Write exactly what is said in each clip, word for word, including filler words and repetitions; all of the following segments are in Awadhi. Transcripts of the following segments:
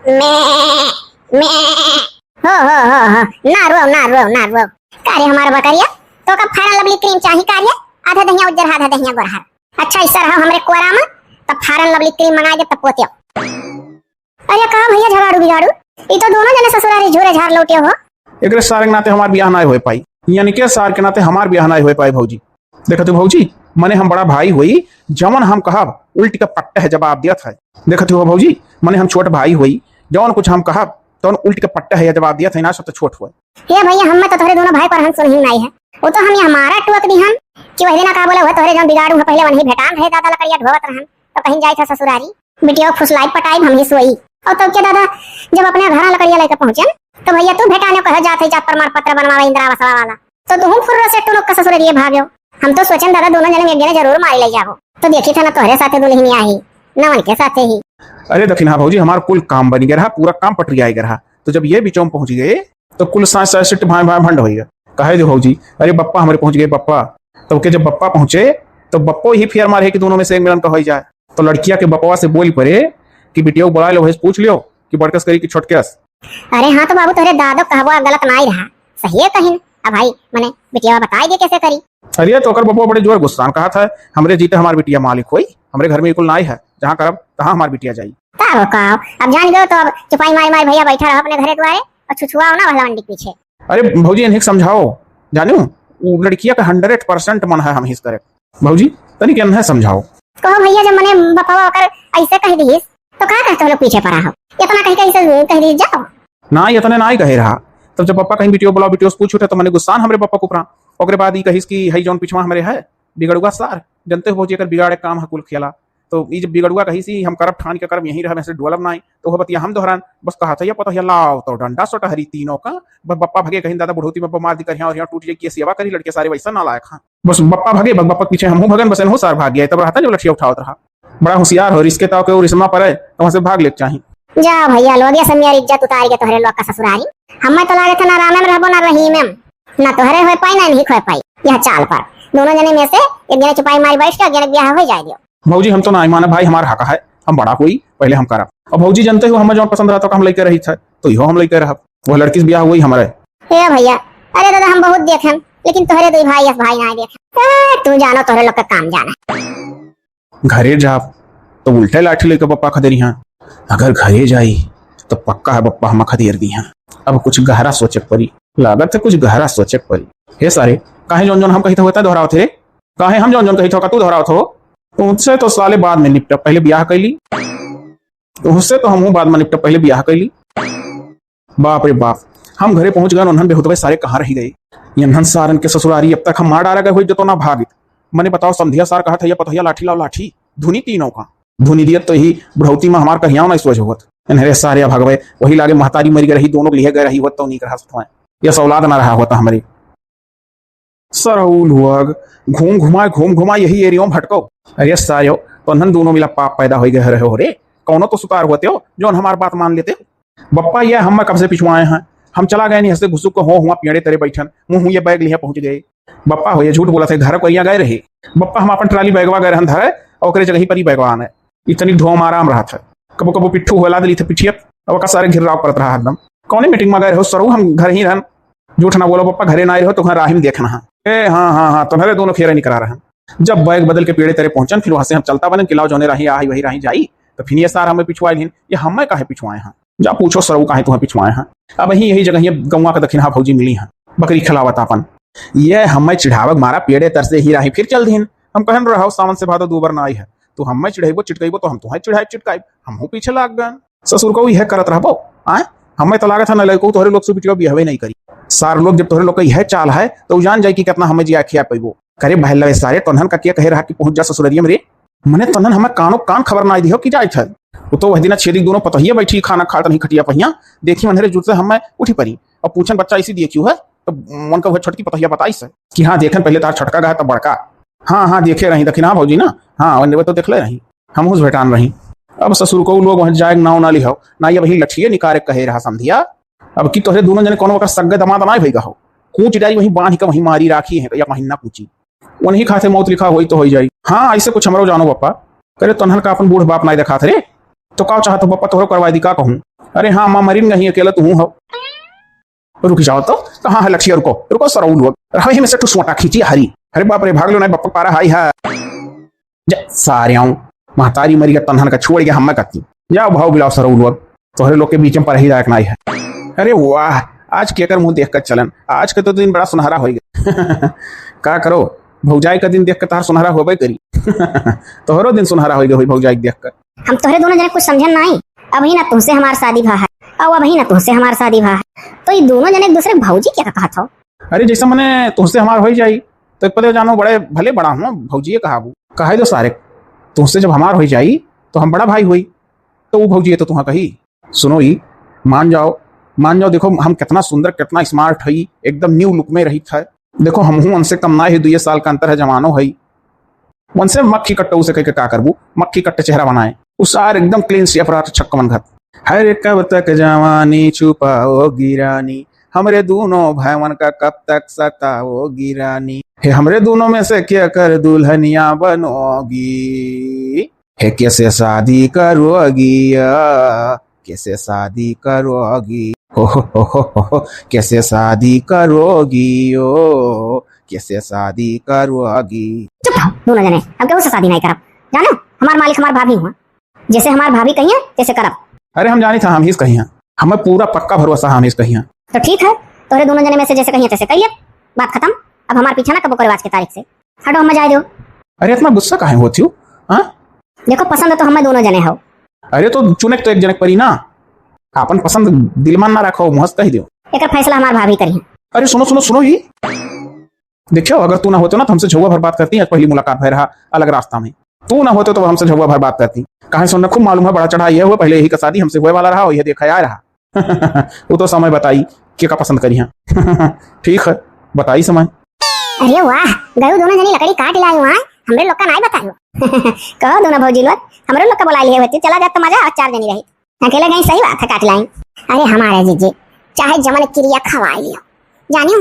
मैं, मैं। हो, हो, हो, हो, ना रो, ना रो, ना रो। का रे हमार बकरिया, तोका Fair and Lovely cream चाही का रे? आधा दहिया उज्जर, आधा दहिया गोरहर। अच्छा, इस तरह हमरे कुआरा में, तब Fair and Lovely cream मंगाइ दे, तब पोत्यो। अरे का भइया झगाड़ू बिगाड़ू, ई तो दोनों जने ससुरारी झूरे झार लौटे हो। एकरे सारे के नाते हमार बियाह नाय होए पाई, यानी के सार के नाते हमार बियाह नाय होए पाई भौजी। देखत हो भौजी, मने हम बड़ा भाई होई, जवन हम कहब उल्ट के पट्टे है जवाब दियत है। देखत हो भौजी, मने हम छोट भाई होई, जवन कुछ हम कहब तवन उल्ट के पट्टे है जवाब दियत है, ना सब तो छोट होए। हे भइया, हम्मे तो तोहरे दोनों भाई पर हम सुनही नाई है। वो तो हम ये हमारा टोक दिहन कि वही दिना का बोले, वह तोहरे जौन बिगाड़ू है, पहले वही भेटान रहे दादा लकड़िया ढोवत रहन, तो कहीं जाई था ससुरारी, बिटिया फुसलाई पटाई हम ही सोई। और तब के दादा जब अपने घर लकड़िया लेके पहुंचे, तो भइया तू भेटाने कहे जात है, जा प्रमाण पत्र बनवावे इंदिरा आवास वाला। तो तुहू फुर्र से टुनुक का ससुरारिये भाग्यो। हम तो सोचन दादा दोनों जने में एक जने जरूर मारी ले जाबो। तो देखी था ना तोहरे साथे दुल्हनिया ही, ना उनके साथे ही। अरे दखिनहा भौजी, हमार कुल काम बन गया रहा, पूरा काम पटरिया गया रहा। तो जब ये बिचौम पहुंच गए, तो कुल सास सास सिट भाई भाई भंड होइगा। कहे दे भौजी, अरे बप्पा हमरे पहुंच गए, बप्पा। तब के जब बप्पा पहुंचे, तो बप्पो ही फेर मारे कि दोनों में से एक मिलन का होई जाए। तो लड़किया के बपवा से बोल पड़े कि बिटिया को बुला लो, वही से पूछ लियो कि बड़कस करी कि छोटकस। अरे हाँ तो बाबू, तोहरे दादो कहबो गलत नाई रहा, सही है कहिन। अब भाई मने बिटिया बताई दे कैसे करी। अरे तो ओकर बपवा बड़े जोर गुस्सान कहा था, हमरे जीते हमार बिटिया मालिक होई, हमरे घर में कुल नाई है, जहाँ करब तहाँ हमार बिटिया जाई। का हो का हो? अब जान गयो तो अब चुपाई मारी मारी भइया बैठा रहो अपने घरे दुआरे और छुछुआओ ना भला मंडी के पीछे। अरे भौजी, इन्हें समझाओ, जानू, वो लड़किया का हंड्रेड परसेंट मन है हम हिस करे। भौजी, तनिक इन्हें समझाओ। कहो भइया, जब मने बपवा ओकर ऐसे कह दिहिस, तो का कहते हो लोग पीछे पड़ा हो? इतना कह के ऐसे कह दिहिस जाओ। ना, इतने ना ही कहे रहा। तब जब पप्पा कहीं बिटियो बुलाओ, बिटियो से पूछ उठे, तो मने गुस्सान हमरे पप्पा के ऊपरा। ओकरे बाद ई कहिस कि हई जौन पिछवा हमरे है, बिगड़ुआ सार, जनते हो भौजी, एकर बिगाड़े काम है कुल खेला। तो ई जब बिगड़ुआ कहिस कि हम करब ठान के करब, यहीं रहब, ऐसे डोलब ना आई, तो वो बतिया हम दोहरान, बस कहा था, ये पता है, लाओ तो डंडा सोटहरी तीनों का, बस बप्पा भगे कहीं दादा बुढ़ौती में बमार दी करिया और यहाँ टूट जाए, कि ये सेवा करी लड़के सारे वैसा नालायक हैं। बस बप्पा भगे, बस बप्पा पीछे हमहू भगन, बस एनहू सार भाग गया, तब रहता जब लठिया उठावत रहा। बड़ा होशियार हो, रिस्के ताव के रिसमा परे, तो वहाँ से भाग लेके चाही। जा भइया लोग, ये सब मेरी इज्जत उतार के तोहरे लोग का ससुरारी। हमें तो लागत है ना रामे में रहबो ना रहीमे में, ना तोहरे होए पाई ना इन्हीं होए पाई। यह चाल पर दोनों जने में से एक जने चुपाई मारी बैठ के, एक जने के ब्याह हो जाए दियो। भौजी, हम तो ना माने भाई, हमार हक है, हम बड़ा कोई पहले हम करब। अब भौजी, जानते हो हमें जौन पसंद रहता हम लेके रही थे, तो इहो हम लेके रहब। वह लड़की से ब्याह हुई हमारे। ए भइया, अरे दादा, हम बहुत देखेन, लेकिन तोहरे दुई भाई यस भाई ना देखेन। ए, तू जानो, तोहरे लोग का काम जाना। घरे जाब तो उल्टे लाठी लेके पप्पा खदेरी हैं। अगर घरे जाई तो पक्का है पप्पा हम खदेर दी हैं। अब कुछ गहरा सोचे के पड़ी, लागत है कुछ गहरा सोचे के पड़ी। हे सारे, काहे जौन जौन हम कही था होता दोहरावत है रे? काहे हम जौन जौन कही था का तू दोहरावत हो? तुमसे तो साले बाद में निपटा, पहले ब्याह कर ली। तुमसे तो हम बाद में निपटा, पहले ब्याह कर ली। बाप रे बाप, हम घरे पहुंच गए, उन्हन बेहुदवे सारे कहाँ रह गए? इन्हन सारन के ससुरारी अब तक हम मार डारा गए हुई जो तो ना भागित। मने बताओ, समधिया सार कहा था, ये पतोहिया लाठी लाओ, लाठी धुनी तीनों का। धुनी दियत तो ही बुढ़ौती में हमार कहियाओ ना सोच होत। इन्हरे सारे भगवे वही लागे महतारी मर गए रही, दोनों के लिए गए रही होत तो नहीं कहा सकते हैं। ये सौलाद ना रहा होता हमारी। सरऊ लोग घूम घुमाए, घूम घुमाए यही एरियो में भटको। अरे सायो, तो उन्हन दोनों मिला पाप पैदा हो गए रहे हो रे। कौनो तो सुतार होते हो, जौन हमार बात मान लेते हो। बप्पा, ये हम कब से पिछुआए हैं? हम चला गए नहीं हंसते घुसुक को हो हुआ पेड़े तरे बैठन, मुँह हुए बैग लिया पहुंच गए। बप्पा हो, ये झूठ बोला थे, घर को यहाँ गए रहे। बप्पा, हम अपन ट्राली बैगवा गए रहन धरे, और ओकरे जगह पर ही बैगवा आने। इतनी ढोम आराम रहा था। कबो कबो पिट्ठू होला दिली थे पिठियत, अब का सारे घिर्राव करत रहा हरदम। कौने मीटिंग में गए रहो सरऊ? हम घर ही रहन। झूठ ना बोलो बप्पा, घरे ना आए रहो तो घर राही में देखना है। ए हाँ हाँ हाँ, तुम्हारे दोनों फेरे निकरा रहन। जब बैग बदल के पेड़े तरे पहुंचन, फिर वहां से हम चलता बनन कि लाओ जौने राही आई वही राही जाई। तो फिर ये सार हमें पिछुआ लिहिन, ये हमें काहे पिछुआए हैं? जा पूछो सरऊ काहे तुम्हें पिछुआए हैं। अब यही यही जगह ये गौवा का दखिनहा भौजी मिली हैं, बकरी खिलावत आपन। ये हमें चिढ़ावक मारा पेड़े तर से ही राही फिर चल दीन। हम कहन रहो सावन से भादो दो बार ना आई है, तू हमें चिढ़ेबो चिटकेबो तो हम तुम्हें चिढ़ाई चिटकाई, हमहू पीछे लाग गन। ससुर को यह करत रहबो। आए, हमें तो लागत है ना लड़को तोहरे लोग से बिटिया बियाहवे नहीं करी। सार लोग जब तोहरे लोग का यह चाल है तो उ जान जाए कि कितना हमें जिया खिया पैबो। करे बहल लगे सारे, तोन्हन का क्या कहे रहा कि पहुंच जा ससुररिया में रे? मने तोन्हन हमें कानो कान खबर ना दियो कि जाए थे। वो तो वह दिना छेदी दोनों पतोहिया बैठी खाना खात नहीं खटिया पहिया, देखी मनहरे जुट से हमें उठी परी। अब पूछन बच्चा इसी दिए क्यों है? तो मन का वह छोटकी पतोहिया बताई से कि हाँ देखन पहले तार छोटका गा तब बड़का। हाँ हाँ देखे रही दखिनहा भौजी ना। हाँ उन्हें तो देखले रही, हम उस भेटान रही। अब ससुर को लोग वहाँ जाए नाव ना लिहो ना, ये वही लठिए निकारे कहे रहा समधिया। अब की तोहरे दोनों जने कोनो वक्त सग्गे दमाद ना भई हो, कूच डारी वहीं बांध के वहीं मारी राखी है या महीना कूची। वनही खाते मौत लिखा होई तो होई जाई। हाँ, ऐसे कुछ हमरो जानो बप्पा। करे तोन्हन का अपन बूढ़ बाप नाई देखात रे। तो का चाहत हो बप्पा, तोहरो करवाई दी का कहूँ? अरे हाँ, अम्मा मरिन गई, अकेला तू हूँ हो। रुक जाओ तो, कहाँ है लठिया? रुको, रुको सरऊ लोग। रहो ही में से ठुस मोटा खींची हरी। अरे बाप रे, भाग लो, नहीं बप्पा पारा हाई है। जा, सारे आऊं। महतारी मरी का तनहन का छोड़ के हम्मा करती। जाओ भाव बिलाओ सरऊ लोग। तोहरे लोग के बीच में परही लायक नाई है। अरे वाह, आज केकर मुंह देख कर चलन। आज का तो दिन बड़ा सुनहरा होई गया। का करो, भौजाई का दिन देख के तोहर सुनहरा होबे करी। तोहरो दिन सुनहरा होई गया होई भौजाई के देख कर। हम तोहरे दोनों जने कुछ समझन नाई। अबही ना तुहसे हमार शादी भा है, और अबही ना तुहसे हमार शादी भा है, तो ये दोनों जने एक दूसरे के भौजी क्या कहत हो? अरे जैसे मने तुहसे हमार होई जाई, तो एक पदे जानो बड़े भले बड़ा हूँ, भौजी कहाबू। कहे दो सारे, तुहसे जब हमार होई जाई, तो हम बड़ा भाई होई, तो वो भौजी तो तुहा कही। सुनो ई, मान जाओ, मान जाओ, देखो हम कितना सुंदर, कितना smart हई, एकदम new look में रहित है। देखो हमहू उनसे कम ना है, दुइये साल का अंतर है, जवानो हई। उनसे मक्खी कट्टो उसे कह के का करबू, मक्खी कट्टे चेहरा बनाए। उ सार एकदम clean shape रहत, छक्कमन घत। हरे कब तक जवानी छुपाओगी रानी, हमरे दोनों भाईवन का कब तक सताओगी रानी, हे हमरे दोनों में से क्या कर दुल्हनिया बनोगी। हे कैसे शादी करोगी ओ, कैसे शादी करोगी, हो, हो, हो, हो, हो, हो, कैसे शादी करोगी ओ, कैसे शादी करोगी। चुप रहो दोनों जने, हम केहू से शादी नहीं करब। जानो, हमार मालिक हमार भाभी हुआ, जैसे हमार भाभी कहिए तैसे करब। अरे हम जानी था हम हीच कहिया, हमें पूरा पक्का भरोसा हम हीच कहिया। तो ठीक है, तोहरे दोनों जने में से जैसे कहिए तैसे कहिए, बात खत्म। अब हमार पीछा ना कबो करे आज के तारीख से। हटो, हमें जाए दो। अरे, इतना गुस्सा काहे होती हो? हाँ? देखो, पसंद तो हमें दोनों जने हो। अरे, तो चुने के तो एक जने के परी ना। आपन पसंद दिल मान ना रखो, मुँह से कह दियो। एकर फैसला हमार भाभी करी है। अरे, सुनो, सुनो, सुनो ही। देखियो, अगर तू ना होतो ना, तो हमसे झउआ भर बात करती। आज पहली मुलाकात भय रहा अलग रास्ता में। तू ना होतो, तो हमसे झउआ भर बात करती। काहे सुनना, खूब मालूम है, बड़ा चढ़ा ये हुआ, पहले यही का शादी हमसे हुए वाला रहा और यह देखा आया रहा। वो तो समय बताई, के का पसंद करी है। ठीक है, बताई समय। अरे वाह, गयो दोनों जनी लकड़ी काट लाई वहाँ, हमरे लोग का नाई बतायो। कहो दोनों भौजी लोग, हमरे लोग का बुला लिए होती, चला जात तो मजा आवत, चार जनी रही। अकेले गई सही बात है, काट लाई। अरे हमारे जीजी, चाहे जमन किरिया खवाई लियो, जानियो,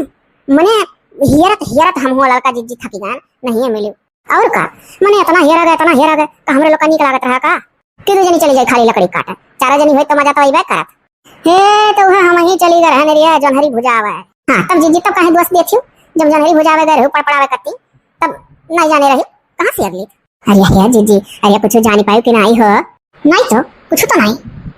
मने हियरत, हियरत हम हुआ लड़का जीजी थकी गए, नहीं है मिली। और का? मने इतना हेरा गए, इतना हेरा गए, का हमरे लोग का नीक लागत रहा का? कि दू जनी चली जाई खाली लकड़ी काटे, चार जनी होई तो मजा तो अइबे करत। हे, तो उहे हम ही चली गए रहने रिया, जोन्हरी भुजावे। हाँ, तब जीजी तब काहे दोस्त देथियो? जब जोन्हरी भुजावे गए रहू, पड़पड़ावे करती, तब नहीं जाने रही, कहाँ से अगली? अरे, अरे, जीजी, अरे, कुछ जानी पायो कि नहीं हो? नहीं तो, कुछ तो नहीं।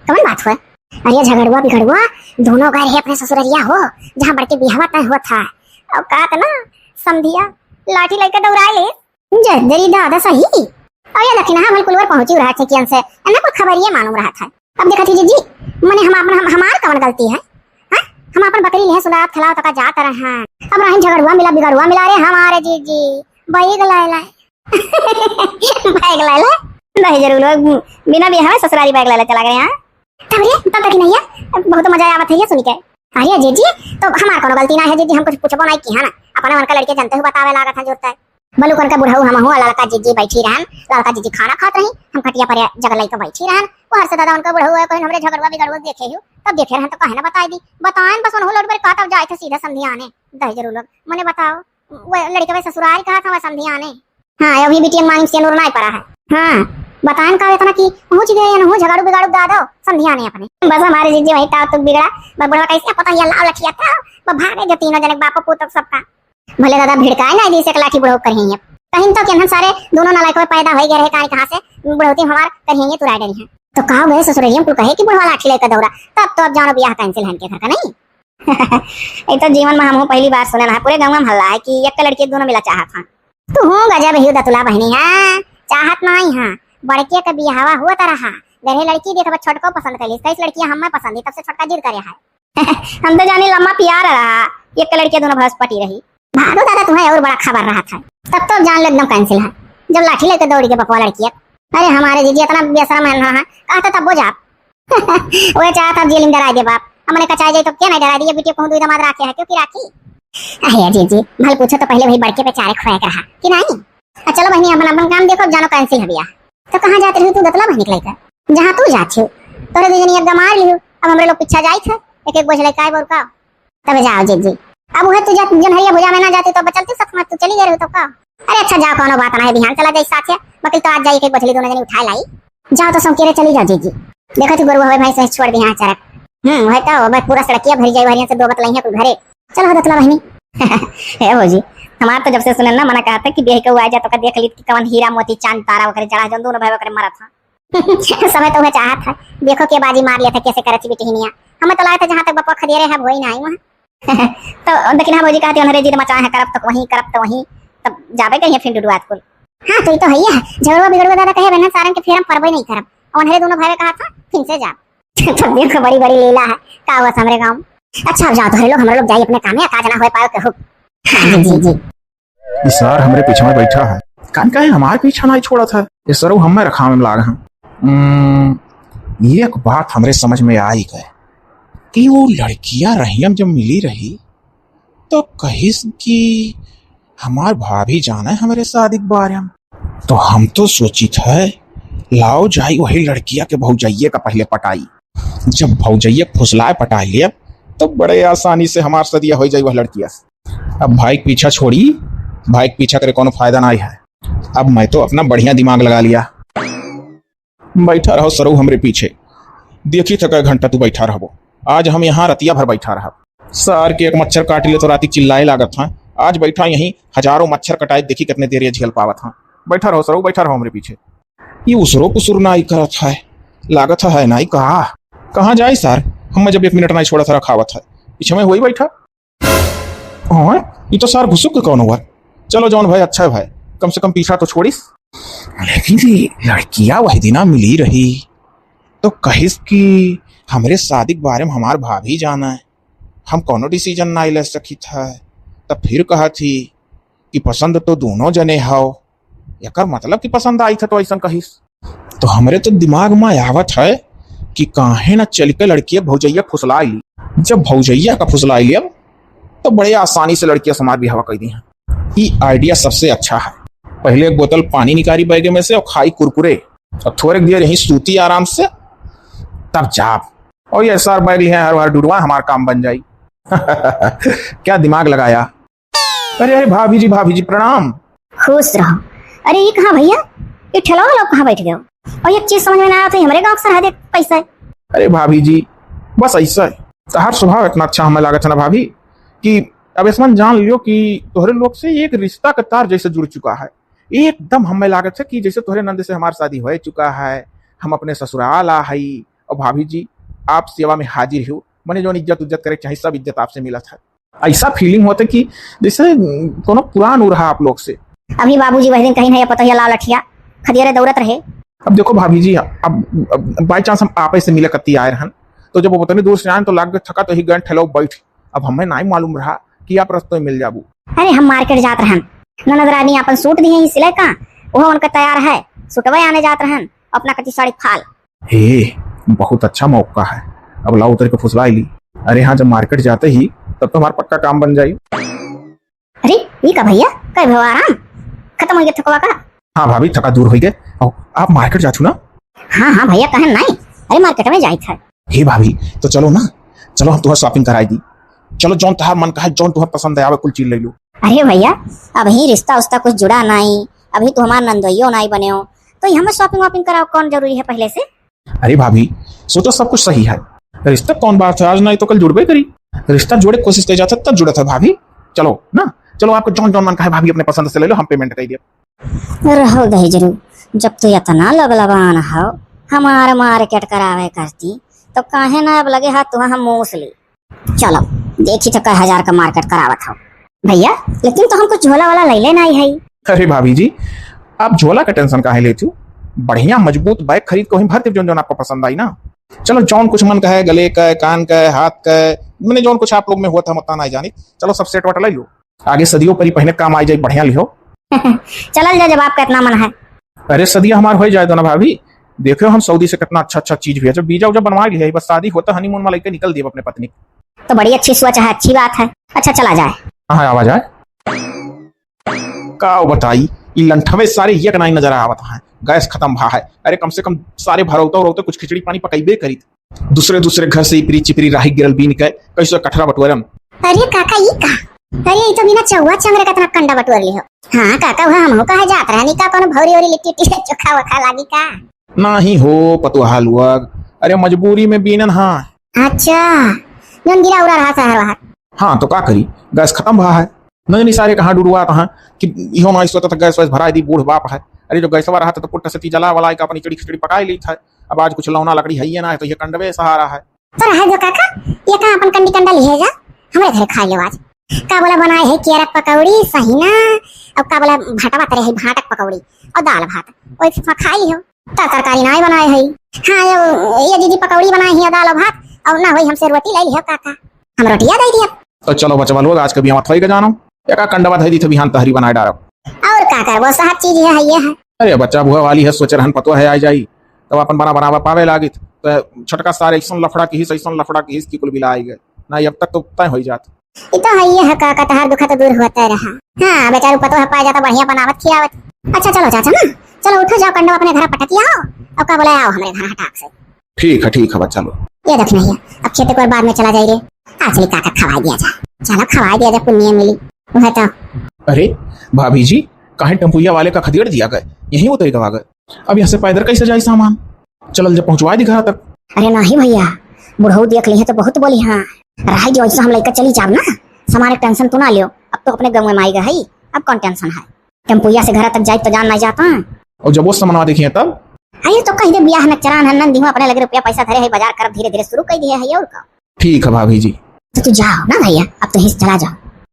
कौन बात हुआ? अरे, झगड़ुआ बिगड़ुआ, दोनों गए रहे अपने ससुररिया हो, जहाँ बड़के बियाहवा तय हुआ था। और का ना, समधिया, लाठी लेके दौड़ाए ले। जे देरी दादा सही। अब ये लखिनहा भल कुलवर पहुंची रहा थे कियन से, एना कुल खबरिये मालूम रहा था। अब देखा थी जीजी, मने हम अपन, हम, हमार कवन गलती है? हाँ? हम अपन बकरी लेहे सुनात खलाव तका जात रहे हैं। अब राहिन झगड़ुआ मिला, बिगड़ुआ मिला रे हमारे जीजी। बैग लाए लाए। बैग लाए लाए। नहीं जरूर लोग बिना बियाह में ससुरारी बैग लाए लाए चला गए हैं। तब रे, तब तक नहीं है। बहुत मजा आवत है ये सुन के। अरे जीजी, तो हमार कोनो गलती ना है जीजी, हम कुछ पूछबो नहीं की है ना। अपने मन का लड़के जनते हुए बतावे लागत है जोरते। बलुक उनका बुढ़ऊ हम हुआ, लड़का जीजी बैठी रहन, लड़का जीजी खाना खात रही, हम खटिया पर जगह लइके बैठी रहन। वो हर से दादा उनका बुढ़ऊ है, कोई हमरे झगड़ुआ बिगड़ुआ देखे हो, तब देखे रहन तो काहे ना बताई दी। बताएन बस उन्हों लोट पर का तब जाए थे सीधा समधियाने। दही जरूर लोग, मने बताओ, वो लड़के भाई ससुराल कहा था वह समधियाने। हाँ, अभी बिटिया मांग से नूर नहीं पड़ा है। हाँ, बताएन का इतना कि पहुंच गए या नहीं, झगड़ू बिगाड़ू दादो समधियाने अपने। बस हमारे जीजी वही ताव तुक बिगड़ा, बस बुढ़वा कैसे पता ये लाव लठिया था, बस भागे जो तीनों जने बाप पूत सबका। भले दादा भिड़काए ना दी से एक लाठी बुढ़ऊ करिहें। कहीं तो केनहन सारे दोनों नालायक में पैदा होई गए रहे, कहाँ कहाँ से बुढ़ौती हमार करिहें तुराई डरी हैं। तो कहा गए ससुररिया कुल कहे कि बुढ़वा लाठी लेकर दौड़ा, तब तो अब जानो बियाह cancel है इनके घर का, नहीं? ये तो जीवन में हमहू पहली बार सुने ना, पूरे गाँव में हल्ला है कि एक लड़की दोनों मिला चाहत हैं। तू हूँ गजब ही दतुला बहनी है, चाहत नहीं है, बड़के का बियाहवा हुआ तो रहा, गरे लड़की देख अब छोटको पसंद कर ली, कैसे लड़कियां हमें पसंद है, तब से छोटका जिद करे है। हम तो जानी लम्मा प्यार रहा, एक लड़कियां दोनों भस पटी रही। भागो दादा, तुम्हें और बड़ा खबर रहा था, तब तो जान लो एकदम cancel है। जब लाठी लेके दौड़ी के बपवा लड़किया, अरे हमारे जीजी इतना बेशरम है ना, कहता तब वो जा। वो चाहत अब जेल में डरा दे बाप, हमने कचाई जाए तो क्या नहीं डरा दिए, बिटिया कहूँ दुई दामाद राखे है, क्यों की राखी? अरे जीजी, भल पूछो तो पहले वही बड़के पे चारे खुआए के रहा कि नहीं? आ, चलो बहनी, अपन, अपन काम देखो, जानो cancel है बियाह। तो कहाँ जात रही तू दतला बहनी के लइका? जहाँ तू जात हो, तोरे दू जनी एक गमार लियो, अब हमरे लोग पीछा जाइत है, एक एक बोझ लइका आए बोल का। तबे जाओ जीजी। अब उहे तू जा, जनहरिया भुजा में ना जाती तो बचलती सत में तू चली गई रही तो का? अरे अच्छा जाओ, कोनो बात ना है, बिहान चला जाई साथे, बकिल तो आज जाई एक एक बोझली दोनों जनी उठाए लाई। जाओ तो सौंकेरे चली जाओ जीजी। देखो तू गोरुआ होए भैंस छोड़ दिया चरक। हम्म, वही तो, अब पूरा सड़किया भरी जाई, हरियन से दो बतलाई है कुल घरे। चलो हो दतला बहिनी। हे भौजी, हमार तो जब से सुनन ना मना कहा था कि बियाह के हुआ जा तो का देख ली कि कवन हीरा मोती चांद तारा ओकरे जड़ा जौन दोनों भाई ओकरे मरत था। समय तो वह चाहत है, देखो के बाजी मार लिया था कैसे करत बिटहिनिया। हमें तो लगा था जहाँ तक बपवा खदिया रहे अब वही ना आई वहाँ। तो देखिन हाँ भौजी कहती उन्हरे जिद मचाए हैं करब तो वहीं करब तो वहीं, तब जाबे कहिए फिर डुडुआत कुल। हाँ तो ये तो है ही है, झगड़ुआ बिगड़ुआ दादा कहे बहन सारन के फेरम परबे नहीं करब। और उन्हरे दोनों भाई कहा था फिर से जाब। तब देखो बड़ी बड़ी लीला है का हुआ हमरे गाँव। अच्छा अब जाओ तोहरे लोग, हमरे लोग जाई अपने कामे, का जना होए पाओ केहू। हाँ जी जी। ई सार हमरे पीछे में बैठा है, कान का है हमारे पीछे ना ही छोड़ा था। ये सरऊ हमें रखावे में लाग हैं। हम्म, एक बात हमरे समझ में आई गए कि वो लड़किया रहियम जब मिली रही तो कहिस कि हमार भाभी जाने हमरे शादी के बारे में। तो हम तो सोचित है लाओ जाई वही लड़किया के भौजैये का पहले पटाई। जब भौजैया फुसलाए पटाए लेब, तो बड़े आसानी से हमार सदिया हो जाई वह लड़किया से। अब भाई के पीछा छोड़ी, भाई के पीछा करे कोनो फायदा नाई है। अब मैं तो अपना बढ़िया दिमाग लगा लिया। बैठा रहो सरऊ हमरे पीछे, देखी थका घंटा तू बैठा रहबो। आज हम यहाँ रतिया भर बैठा रहब। सार के एक मच्छर काट ले तो राती चिल्लाए लागत हाँ। आज बैठा यहीं हजारों मच्छर कटाए, देखी कितने देर ये झेल पावत हाँ। बैठा रहो सरऊ, बैठा रहो हमरे पीछे। ये उसरो पुसुर नाई करत है, लागत है नाई कहा। कहाँ जाई सार, हम जब एक मिनट नाई छोड़ा था रखावत है, पीछे में वही बैठा। हाँ, ये तो सार घुसुक के कौन हुआ? चलो जौन भाई अच्छा है भाई, कम से कम पीछा तो छोड़िस। लेकिन ये लड़किया वही दिना मिली रही तो कहिस कि हमरे शादी के बारे में हमार भाभी जाना है, हम कोनो डिसीजन नाई ले सकित है। तब फिर कहा थी कि पसंद तो दोनों जने हव, एकर मतलब कि पसंद आई था तो ऐसन कहिस। तो हमरे तो दिमाग में आवत है कि काहे ना चल के लड़किया भौजैया फुसला ली। जब भौजैया का फुसला लिया तो बड़े आसानी से लड़किया समाज बिहावा कर दी हैं। ई आइडिया सबसे अच्छा है। पहले एक बोतल पानी निकारी बैग में से और खाई कुरकुरे और थोड़े देर यहीं सूती आराम से, तब जाब। और ये सर बैग लिहे हर बार डुडवा हमार काम बन जाई। क्या दिमाग लगाया। अरे अरे भाभी जी, भाभी जी प्रणाम। खुश रहो। अरे ये कहाँ भैया, ये ठेला वाला कहाँ बैठ गयो? और एक चीज समझ में ना आवत है, हमरे गाँव के सरहद एक पैसा है। अरे भाभी जी, बस ऐसा है, तहार स्वभाव इतना अच्छा हमें लागत है ना भाभी कि अब ऐसा जान लियो कि तोहरे लोग से एक रिश्ता का तार जैसे जुड़ चुका है। एकदम हमें लागत है कि जैसे तोहरे नंद से हमार शादी हो चुका है, हम अपने ससुराल आ हई। और भाभी जी, आप सेवा में हाजिर हो, मने जौन इज्जत उज्जत करे के चाही सब इज्जत आपसे मिलत है। ऐसा फीलिंग होता कि जैसे कोनो पुरान उ रहा आप लोग से। अभी बाबूजी वह दिन कहीं नहीं पता लाल अठिया खदियरे दौड़त रहे। अब देखो भाभी जी, अब, अब बाई चांस हम आपे से मिले कत्ती आए रहन, तो जब वो उतनी दूर से आए तो लाग थका तो ही गन ठेलो बैठ। अब हमें नहीं मालूम रहा कि आप रस्तों में मिल जाबू। अरे हम मार्केट जात रहन, ननद रानी अपन सूट दिए ही सिले का, वह उनका तैयार है, सुटवे आने जात रहन, अपना कति साड़ी फाल। हे, बहुत अच्छा मौका है, अब लाओ उतर के फुसला ली। अरे हाँ, जब मार्केट जाते ही तब तो हमारा पक्का काम बन जाई। अरे ई का भैया, कई भवा आराम खत्म हो गया थकवा का? हाँ भाभी, थका दूर हो गए। आओ, आप मार्केट जाथू ना? हाँ हाँ भैया, कहन नहीं, अरे मार्केट में जाइत है। हे भाभी, तो चलो ना, चलो हम तुहार शॉपिंग कराई दी। चलो जौन तुहार मन का है, जौन तुहार पसंद है, आवे कुल चीज ले लो। अरे भैया, अभी रिश्ता उस्ता कुछ जुड़ा नहीं, अभी तो हमार नंदोइयो नहीं बने हो, तो ये हमें शॉपिंग वॉपिंग कराओ, कौन जरूरी है पहले से? अरे भाभी, सोचो सब कुछ सही है, रिश्ता कौन बात है, आज नहीं तो कल जुड़बे करी। रिश्ता जोड़े कोशिश कर जाता तब जुड़त है भाभी। चलो ना, चलो आपको जौन जौन मन का है भाभी अपने पसंद से ले लो, हम पेमेंट कर दिया। रहो दहिजरू, जब तू इतना लबलबान हो, हमार मार्केट करावे करती, तो काहे ना अब लगे हाथ तुहा हम मूस ली। चलो, देखी तो कै हजार का मार्केट करावत हो। भैया, लेकिन तो हम कुछ झोला वाला लैले नहीं है। अरे भाभी जी, आप झोला का टेंशन काहे लेती हो? बढ़िया मजबूत बैग खरीद के वहीं भर दे, जौन जौन आपको पसंद आई ना। चलो, जौन कुछ मन का है, गले का, कान का, हाथ का, मैंने जौन कुछ आप लोग में हुआ था, हम उतना नहीं जानी। चलो, सब सेट वट ले लो। आगे सदियों पर ही पहने काम आ जाए, बढ़िया लिहो। चलल जा, जब आपका इतना मन है। अरे सदिया हमार हो जाए दो ना भाभी, देखो हम सऊदी से कितना अच्छा अच्छा चीज भेजब, वीजा उजा बनवा लिया, बस शादी होता हनीमून में लेके निकल दिए अपने पत्नी। तो बड़ी अच्छी सोच है, अच्छी बात है। अच्छा चला जाए। हाँ आवा जाए। का बताई, ई लंठवे सारे एक नाई नजर आवत है, गैस खत्म भा है। अरे कम से कम सारे भरौता उरौता कुछ खिचड़ी पानी पकैबे करीत। दूसरे दूसरे घर से इपरी चिपरी राही गिरल बीन के कैसे कठरा बटोरम। अरे काका ई का? अरे ई तो बिना चौवा चंगरे का इतना कंडा बटोर लिहो। हाँ काका, वह हमहू कहे जात रहनी का कोनो भौरी ओरी लिट्टी टिट्टी चोखा वोखा लागी का? नाही हो पतुहा लुअग, अरे मजबूरी में बीनन हा। अच्छा, जौन गिरा उरा रहा शहर वहर। हाँ तो का करी, गैस खतम भा है। नहीं नहीं, सारे कहाँ डुडुआत हैं कि इहो ना सोचत गैस वैस भराई दी, बूढ़ बाप है। अरे जो गैसवा रहत है तो पुट्ठ से ती जला वलाई का अपनी खिचड़ी खिचड़ी पकाई लीत है। अब आज कुछ लौना लकड़ी है ये ना है तो ये कंडवे सहारा है। तो रहे जो काका, ये का अपन कंडी कंडा लिहे जा, हमरे घरे खाई लेव आज। का बोला बनाए है केरक पकौड़ी, सहिना, और का बोला भाटवा तरे है भाटक पकौड़ी और दाल भात, ओई से खाई लिहो। त तरकारी नाय बनाए है। हाँ, ये, ये दीदी पकौड़ी बनाए है, दाल और भात, और ना होई हमसे रोटी ले लिहो काका। हम रोटिया दे दिया। तो चलो बचवा लोग, आज कभी हम थोई के जानो। एका कंडवा धई दी थे, बिहान तहरी बनाए डारब। और का करबो, सहज चीज है, है ये है। अरे बच्चा बुआ वाली है, सोचे रहन पतो है आ जाई, तब अपन बना बनावा पावे लागित। तो छोटका सारे ऐसन लफड़ा किहिस, ऐसन लफड़ा किहिस कि कुल बिला आई गए। ना अब तक तो तय होई जात। ई तो है, ये है का, का तहार दुख तो दूर होते रहा। हाँ, बेचारू पतो है पाए जाता बढ़िया बनावत खियावत। अच्छा चलो चाचा ना, चलो उठो जाओ कंडो अपने घर पटकिया हो, और का बोला आओ हमरे घर हटाक से। ठीक है, ठीक है बच्चा लोग। ये देख नहीं, अब खेते को बाद में चला जाई रे। आज चली काका खवाई दिया जा, चलो खवाई दिया जा, पुण्य मिली। वह तो। अरे भाभी जी, काहे टेम्पुइया वाले का खदेड़ दिया गए, यहीं उतरी गवा गए। अब यहाँ से पैदल कैसे जाई सामान? चलल जब पहुँचवा दी घर तक। अरे नहीं भैया, बुढ़ऊ देख ली है तो बहुत बोली हाँ। रह जो ऐसा हम लइका चली जाब ना, सामान एक टेंशन तू ना लियो। अब तो अपने गाँव में माई गई, अब कौन टेंशन है? टेम्पुइया से घर तक जाई तो जान नहीं जाता। और जब वो सामानवा देखिए तब? अरे तो कह दे बियाह में चरान है, नंदी हूँ अपने लगे रुपया पैसा धरे है, बाजार करब धीरे धीरे शुरू कर दिए है और का। ठीक है भाभी जी। तो तू जाओ ना भैया, अब तो यहीं से चला जाओ।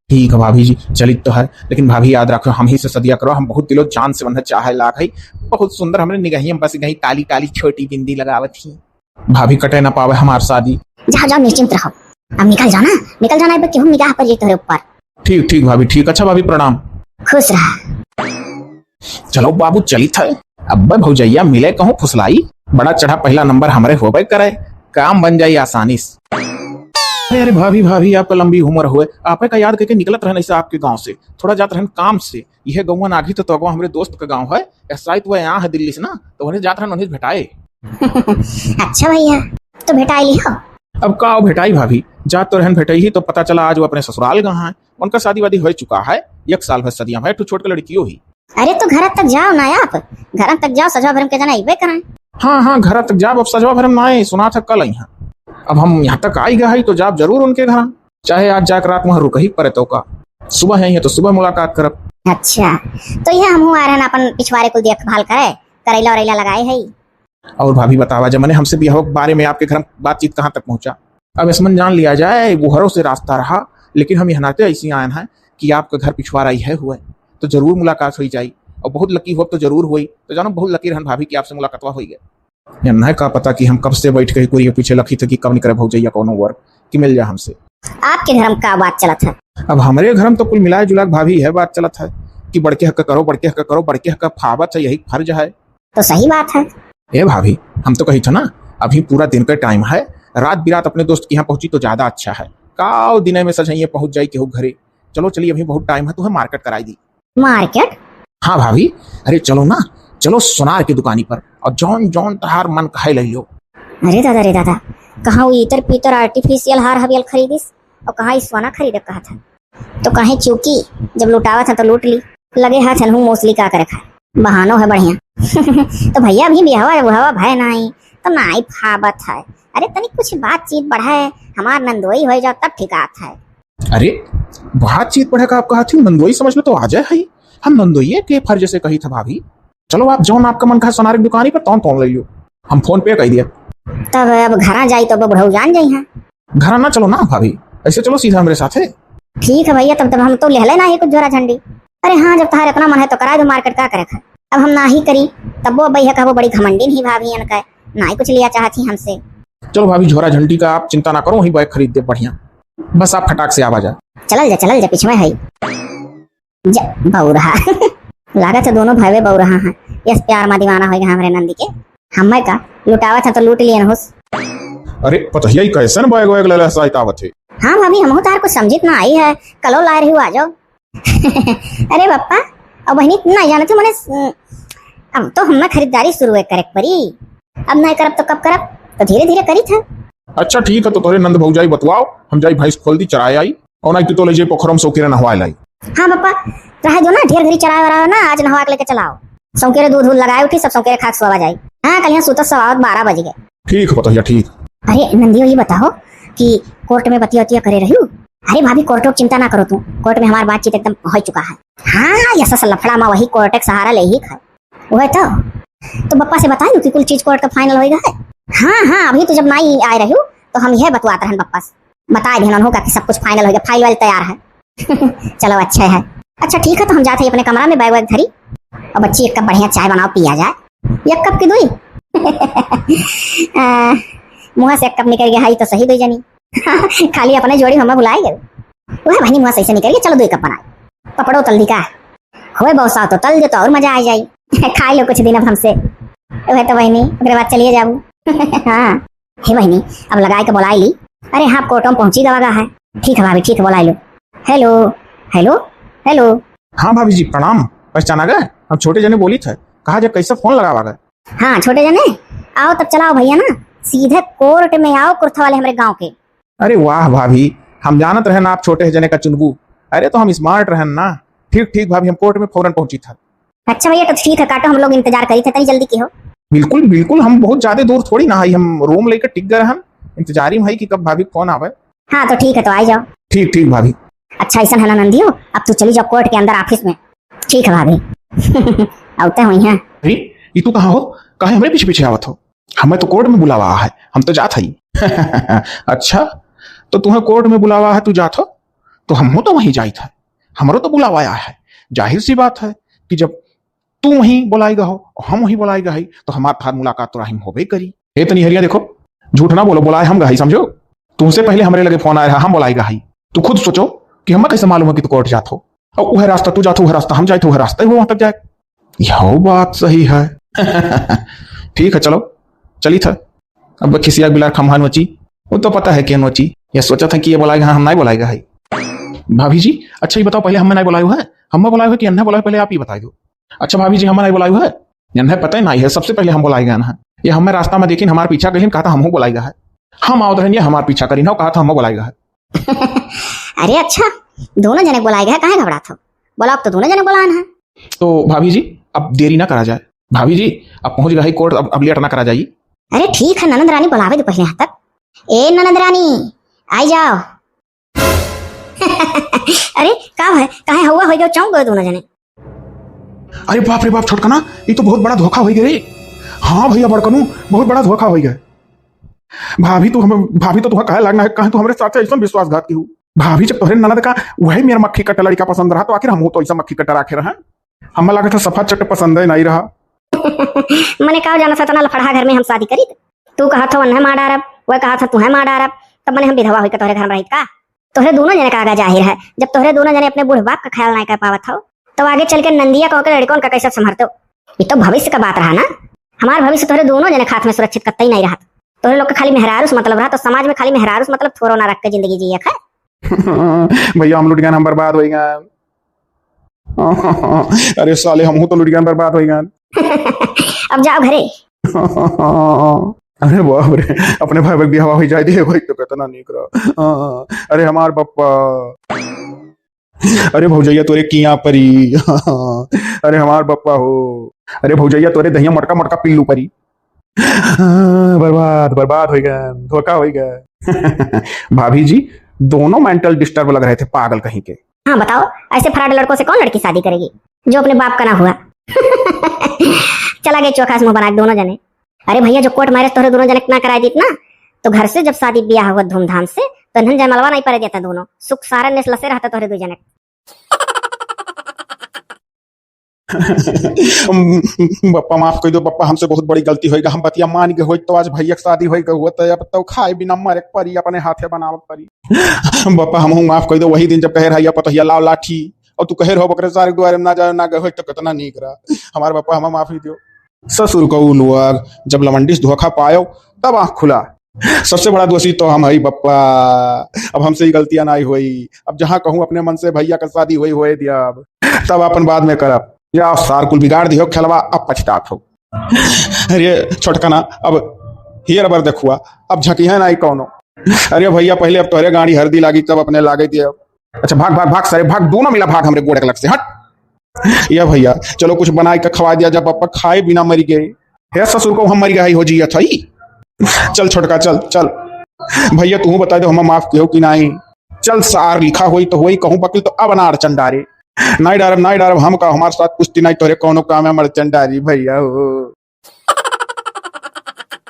ठीक है भाभी जी, चलित तो है, लेकिन भाभी याद रखो, हम ही से सदिया करो, हम बहुत दिलो जान से बंधे चाहे लाग है। बहुत सुंदर हमरे निगहिया में बस गई, काली काली छोटी बिंदी लगावत ही। भाभी कटे ना पावे हमार शादी। जाओ जाओ, निश्चिंत रहो, अब निकल जाओ ना, निकल जाओ ना, अब केहू निगाह पर जी तोहरे ऊपर। ठीक ठीक भाभी, ठीक। अच्छा भाभी प्रणाम। खुश रहा। चलो बाबू चलित है। अब्बे भौजैया मिले कहूँ फुसलाई, बड़ा चढ़ा पहला नंबर हमरे होबे करे, काम बन जाई आसानी से। अरे अरे भाभी भाभी, आपका लंबी उम्र हुए, आपे का याद करके निकलत रहन ऐसे आपके गाँव से, थोड़ा जात रहन काम से। यह गौवन आगी तो, तो अगवा हमरे दोस्त का गाँव है, एस आई तो वह यहाँ है दिल्ली से ना, तो उन्हें जात रहन उन्हें भेटाए। अच्छा भैया, तो भेटाई ली हो? अब का हो भेटाई भाभी, जात तो रहन भेटाई ही तो पता चला आज वो अपने ससुराल गए हैं। उनका शादी वादी हो चुका है, एक साल भर सदिया में, एक ठो छोट के लड़कियों ही। अरे तो घर तक जाओ ना आप, घर तक जाओ, सजवा भरम के जना अइबे कराएं। हाँ हाँ, घर तक जाब, अब सजवा भरम ना आए, सुना था कल आई हैं। अब हम यहाँ तक आई गए हैं तो जाब जरूर उनके घर, चाहे आज जाके रात वहाँ रुक ही पड़े तो का, सुबह आई हैं तो सुबह मुलाकात करब। अच्छा, तो यह हमहू आ रहन अपन पिछवारे कुल देखभाल करे, करैला उरैला लगाए है। और भाभी बतावा, जब मैंने हमसे बियाह के बारे में आपके घर में बातचीत कहाँ तक पहुँचा? अब इसमें जान लिया जाए, वो हरों से रास्ता रहा, लेकिन हम यहाँ नाते ऐसे आए हैं कि आपका घर पिछवारा ही है हुए, तो जरूर मुलाकात हुई जाई। और बहुत लकी हो तो जरूर हुई, तो जानो बहुत लकी रहन भाभी कि आपसे मुलाकातवा हुई गए। या नहीं का पता कि हम कब से बैठ के कुरिये पीछे लखी थे कि कब निकले भौजैया कौनो वर्क कि मिल जाए हमसे। आपके घर में का बात चलत है? अब हमरे घर में तो कुल मिला जुला के भाभी है बात चलत है कि बड़के हक करो, बड़के हक करो, बड़के हक फाबत है, यही फर्ज है। तो सही बात है। ए भाभी, हम तो कही था ना, अभी पूरा दिन का टाइम है, रात बिरात अपने दोस्त के यहाँ पहुँची तो ज्यादा अच्छा है। काव दिने में सजइये पहुँच जाई केहू घरे। चलो चली, अभी बहुत टाइम है, तुम्हें मार्केट कराई दी। मार्केट? हाँ भाभी, अरे चलो ना, चलो सोनार की दुकानी पर और जौन जौन तहार मन कहे ले लो। अरे दादा रे दादा, कहाँ वो इतर पीतर आर्टिफिशियल हार हबियल खरीदिस और कहाँ ई सोना खरीदे कहा था। तो काहे चूकी, जब लुटावत है तो लूट ली। लगे हाथ हनहु मोसली का करे खाए, बहानो है बढ़िया। तो भैया अभी बिहवा उहवा भय नाई, तो नाई फाबत है। अरे तनी कुछ बातचीत बढ़े, हमार नंदोई हो जाओ तब ठिकात है। अरे बातचीत बढ़े का आप कहा थी, नंदोई समझ में तो आ जाए है। हम नंदोइये के फर्ज से कही था भाभी। चलो आप जौन आपका मन कहा सोनार की दुकानी पर तौन तौन ले लियो, हम फोन पे कर दिया। तब अब घरा जाई तो अब बुढ़ऊ जान जाई हैं। घरा ना चलो ना भाभी, ऐसे चलो सीधा हमरे साथे। ठीक है भैया, तब तब हम तो लेहले ना ही कुछ झोरा झंडी। अरे हाँ, जब तहार इतना मन है तो करा दो मार्केट, का करे खाए। अब हम ना ही करी, तब वो भैया कहबो बड़ी घमंडी नहीं भाभी इनका, ना ही कुछ लिया चाहती हमसे। चलो भाभी, झोरा झंडी का आप चिंता ना करो, वही बैग खरीद दे बढ़िया, बस आप फटाक से आवा जा। चलल जा, चलल जा, पिछवे है। जा, बौरहा। लागत है दोनों भाई बौरहा हैं। यस, प्यार मा दीवाना होइगा हमरे नंदी के। हमें का लुटावत है तो लूट लियन होस। अरे पतहिया, ई कैसन बैग वैग लेले साइत आवत है? हाँ भाभी, हमहू तार कुछ समझित ना आई है। कलो लाए रही, आ जाओ। अरे पप्पा और बहनी, ना जाने थे मने, अब तो हमें खरीदारी शुरू है करे के परी। अब नहीं करब तो कब करब? तो धीरे धीरे करी था। अच्छा ठीक है, तो तोरे नंद भौजाई बतवाओ, हम जाई भैंस खोल दी, चराए आई। और नहीं तो ले जाई पोखरम सौकेरे नहवाए लाई। हाँ पप्पा, रहे दो ना, ढेर घड़ी चराए वाला ना, आज नहवा के लेके चलाओ। सौकेरे दूध उध लगाए उठी, सब सौकेरे खा के सोवा जाई। हाँ, कल यहाँ सुतत सवावत बारह बज गए। ठीक है पतोहिया, ठीक। अरे नंदियो, ये बताओ कि कोर्ट में बतिया उतिया करे रही? अरे भाभी, कोर्टो की चिंता ना करो तू, कोर्ट में हमार बातचीत एकदम हो चुका है। हाँ, यस, यस, लफड़ा मा वही कोर्ट के सहारा ले ही खाए। वह तो, तो बप्पा से बताई कि कुल चीज कोर्ट का फाइनल होइगा है। हाँ, हाँ, अभी तो जब नाई आए रही तो हम यह बतवात रहन बप्पा से, बताए देहन उन्हों का कि सब कुछ फाइनल होइगा, फाइल वाइल तैयार है। चलो, अच्छा है। अच्छा, ठीक है, तो हम जात है अपने कमरा में, बैग वैग धरी और बच्ची एक कप बढ़िया चाय बनाओ, पिया जाए। एक कप की दुई? आ, मुँह से एक कप निकल गया है, तो सही दुई जनी। खाली अपने जोड़ी हमें भुलाए गए। वह बहनी मुँह से ऐसे निकल गया, चलो दुई कप बनाए। पपड़ो तल दी का? होए बौसा तो तल दे तो और मजा आ जाई। खाए लो कुछ दिन अब हमसे। वह तो बहनी, ओकरे बाद चलिए जाबू। हाँ। हे बहनी, अब लगाए के बोलाई ली। अरे हाँ, कोर्टो में पहुँची गवा गा है। ठीक है भाभी, ठीक है, बोलाई लो। हेलो, हेलो, हेलो। हाँ भाभी जी, प्रणाम। पहचाना गए? हम छोटे जने बोली थे। कहा जे कैसे फोन लगावा गए? हाँ, छोटे जने, आओ तब चलाओ भैया ना, सीधे कोर्ट में आओ, कुर्था वाले हमरे गाँव के। अरे वाह भाभी, हम जानत रहन आप छोटे जने का चुनबू। अरे तो हम स्मार्ट रहन ना। ठीक, ठीक भाभी, हम कोर्ट में फौरन पहुँची था। अच्छा भैया, तो ठीक है, काटो, हम लोग इंतजार करी थे, तनी जल्दी की हो। बिल्कुल, बिल्कुल, हम बहुत ज्यादा दूर थोड़ी ना हई, हम रूम लेके टिक गए रहन, इंतजारी में हई कि कब भाभी के फोन आवे। हाँ, तो ठीक है, तो आई जाओ। ठीक, ठीक भाभी। अच्छा, ऐसा है ना नंदियो, अब तू चली जाओ कोर्ट के अंदर ऑफिस में। ठीक है भाभी। आते हुई हैं। अरे, ये तू कहाँ हो? काहे हमरे पीछे पीछे आवत हो? हमें तो कोर्ट में बुलावा है, हम तो जात हई। अच्छा, तो तुम्हें कोर्ट में बुलावा है, तू जात हो? तो हमहू तो वहीं जाइत है, हमरो तो बुलावा आया है। जाहिर सी बात है कि जब तू वहीं बुलाई गहो और हम वहीं बुलाई गई, तो हमार तहार मुलाकात तो राही में होबे करी। ए तनी हरिया देखो, झूठ ना बोलो, बुलाए हम गई, समझो? तुमसे पहले हमरे लगे फोन आया रहा, हम बुलाई गई। तू खुद सोचो कि हमें कैसे मालूम है कि तू कोर्ट जात हो? और वह रास्ता तू जात हो, वह रास्ता हम जाए थे, वह रास्ता ही वो वहां तक जाए। यह बात सही है। ठीक है, चलो, चली था। अब खिसिया बिलार खम्हा नोची, वो तो पता है के नोची। यह सोचा था कि ये बुलाएगा, हाँ, हम नहीं बुलाएगा है। भाभी जी, अच्छा ये बताओ, पहले हमें नहीं बुलायो है, हमें बुलायो है कि अन्ना बुलायो, पहले आप ये बताई दो। अच्छा भाभी जी, हमें नहीं बुलायो है, अन्ना पता ही नहीं है, सबसे पहले हम बुलाएगा ना। ये हमें रास्ता में देखिन, हमार पीछा करिन, कहा था हमहू बुलाएगा है। हम आवत रहन, ये हमार पीछा करिन, हो कहा था हमहू बुलाएगा है। अरे अच्छा, दोनों जने बुलाएगा है, काहे घबरात हो? बोला, अब तो दोनों जने बुलान है। तो भाभी जी, अब देरी ना करा जाए। भाभी जी, अब पहुंच गई कोर्ट, अब, अब लेट ना करा जाए। अरे ठीक है, ननद रानी बुलावे दे पहले यहाँ तक। ए ननद रानी, आई जाओ। अरे का है, काहे हवा हो गयो, चौंक गयो दोनों जने। अरे बाप रे बाप, छोटकना, ये तो बहुत बड़ा धोखा हो गया रे। हाँ भैया बड़कनू, बहुत बड़ा धोखा हो गया। भाभी तू हमें, भाभी तो तुहा काहे लागना है, काहे तू हमरे साथ ऐसा विश्वासघात की हूँ? भाभी जब तोहरे ननद का वही मेरा मक्खी कट्टा लड़का पसंद रहा, तो आखिर हमहू तो ऐसा मक्खी कट्टा राखे रहे। हमें लागत है सफा चट पसंद है नहीं रहा। मने का जाना सतना लफड़हा घर में हम शादी करी? तू कहा था उन्हें मार डारब, वह कहा था तुहें मार डारब, तब मने हम विधवा होई के तोहरे घर में रहित का? तोहरे दोनों जने का आगा जाहिर है, जब तोहरे दोनों जने अपने बूढ़ बाप का ख्याल नहीं कर पावत हो, तो आगे चल के नंदिया कह के लड़कों का कैसे संभरते हो? ये तो भविष्य का बात रहा ना। हमार भविष्य तोहरे दोनों जने के हाथ में सुरक्षित कतई नहीं रहा। तोहरे लोग के खाली मेहरारू से मतलब रहा, तो समाज में खाली मेहरारू से मतलब थोड़ो ना रख के जिंदगी जिए है। भैया हम लुट गए, हम बर्बाद हो गए। अरे साले, हमहू तो लुट गए, बर्बाद हो गए। अब जाओ घरे। अरे बाप रे, अपने भाई के बियाह हो जाए दे, वही तो कितना नीक रहा। अरे हमार बप्पा, अरे भौजैया तोरे किया परी। अरे हमार बप्पा हो, अरे भौजैया तोरे दहिया मोटका मोटका पिल्लू परी। बर्बाद, बर्बाद हो गए, धोखा हो गए। भाभी जी, दोनों मेंटल डिस्टर्ब लग रहे थे, पागल कहीं के। हाँ बताओ, ऐसे फराड लड़कों से कौन लड़की शादी करेगी जो अपने बाप का ना हुआ? चला गए चोखा से मुंह बना के दोनों जने। अरे भैया, जो कोर्ट मैरिज तोहरे दोनों जने के ना कराए दीत ना, तो घर से जब शादी ब्याह हुआ धूमधाम से, तो इन्हन जयमलवा नहीं पड़े देता दोनों। सुख सारे नेस लसे रहता तोहरे दो जने। बप्पा माफ कर दो बप्पा, हमसे बहुत बड़ी गलती होइगा। हम बतिया मान गए होइत तो आज भैया के शादी होइगा हुआ तो अब तो खाए बिना मरे के परी, अपने हाथे बनावे के परी। बप्पा हमहू माफ कर दो, वही दिन जब कहे रहा पतोहिया लाओ लाठी और तू कहे रहो बकरे सारे दुआरे में ना जाओ ना गए होइत तो कितना नीक रहा। हमारे बप्पा हमें माफी दो। ससुर को लोग जब लवंडी से धोखा पायो तब आँख खुला। सबसे बड़ा दोषी तो हम हई बप्पा। अब हमसे ही गलतियां नाई होई। अब जहाँ कहूँ अपने मन से भैया का शादी होई होए दिया, अब तब अपन बाद में करब। या सार कुल बिगाड़ दियो खेलवा, अब पछतात हो। अरे छोटकना, अब हियर बर देखुआ, अब झकिया नाई कौनो। अरे भैया, पहले अब तोहरे गाड़ी हरदी लागी तब अपने लागे दिया। अच्छा भाग भाग भाग सारे भाग, दोनों मिला भाग हमरे गोड़े के लग से, हट। या भैया चलो कुछ बनाई के खवा दिया, जब बप्पा खाए बिना मरी गए। हे ससुर को हम मरी गई हो जिया थई। चल छोटका, चल, चल। भइया, तुहूँ बताइ देउ, हमा माफ किहो कि नाहीं? चल सार, लिखा होई तो होई, कहूँ वकील तो अब ना अड़चन डारे। नाहीं डारब, नाहीं डारब, हम का, हमार साथ कुश्ती नाहीं, तोहरे कौनो काम में अड़चन डारी भइया हो।